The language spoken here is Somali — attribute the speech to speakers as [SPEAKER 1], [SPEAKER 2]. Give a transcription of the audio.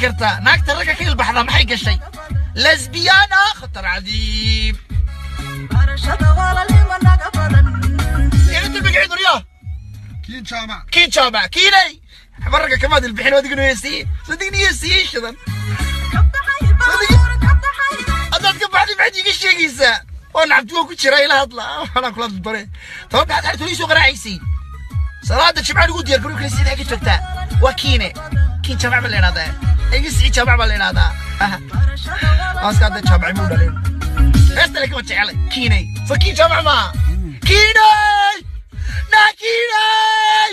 [SPEAKER 1] kartaa naagta ragga ka ilbaxdaa maxay gashay lesbiana khatar cadiib inta magaciid waryaa
[SPEAKER 2] Kiin Jaamac.
[SPEAKER 1] Kiin Jaamac kiinay waxba ragga kamaad ilbixin adigna heesiye sadigna heesiye shidan haddaad ka baxday maxaad iiga sheegaysaa oo nacabti waa ku jira ila hadla waxaan kula hadli doonee toban maxaad xarta ii soo qaraacaysay salaada jimcaha ugu diyaar garow kale sidaa ka joogtaa waa kiine kiin jaamac baa la idhahdaa iga sii jaamac baa la idhahdaa aaska hadda jaamacay muu dhalin heesta laakiin waan jecelay kiinay soo kiin jaamac maaha kiinay naa kiinay.